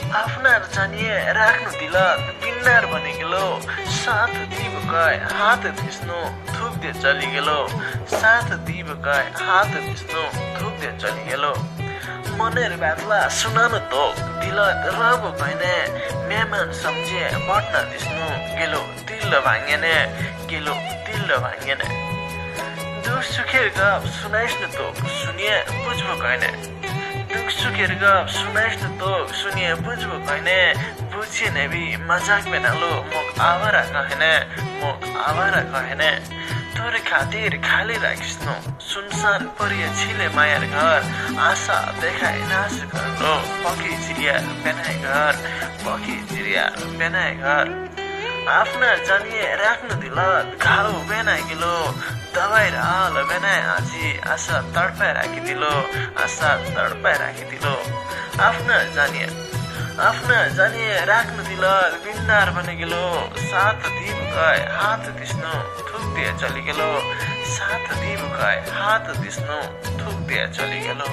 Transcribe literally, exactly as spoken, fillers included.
आफ्ना जानिए राख्नु दिलत बिन्नार बनिगेलो, साथ दिबकाय हात दिस्नु थुक्दे चलिगेलो, साथ दिबकाय हात दिस्नु थुक्दे चलिगेलो। मनेर बातला सुनानु तोक दिलत रबो कहिने, मेहमान सम्झे बट्ना दिस्नु गेलो तिल्ल भाङ्गेने, गेलो तिल्ल भाङ्गेने। दुख सुखेर गफ सुनाइस्नु तोक सुनिए बुझ्बो कहिने। दुख सुखेर गफ सुनाइस्नु तोक सुनिए बुझ्बो कहिने। बुझिएने भी मजाक बेनालो मोक आवारा कहिने, मोक आवारा कहिने। तोरे खातिर खाली राखिस्नु सुनसान परिया छिले मायार घर। आशा देखाइ नास गर्नु पखी चिरिया बेनाइ घर, पखी चिरिया बेनाइ घर। आफ्ना जानिए राख्नु दिलत घाउ बेनाइ गेलो, दवाईर आल बेनाइ आजी आशा तडपाइ राखिदिलो, आशा तडपाइ राखिदिलो। आफ्ना जानिए, आफ्ना जानिए राख्नु दिलत बिन्नार बनिगेलो, साथ दिबकाय हात दिस्नु थुक्दे चलिगेलो, साथ दिबकाय हात दिस्नु थुक्दे चलिगेलो।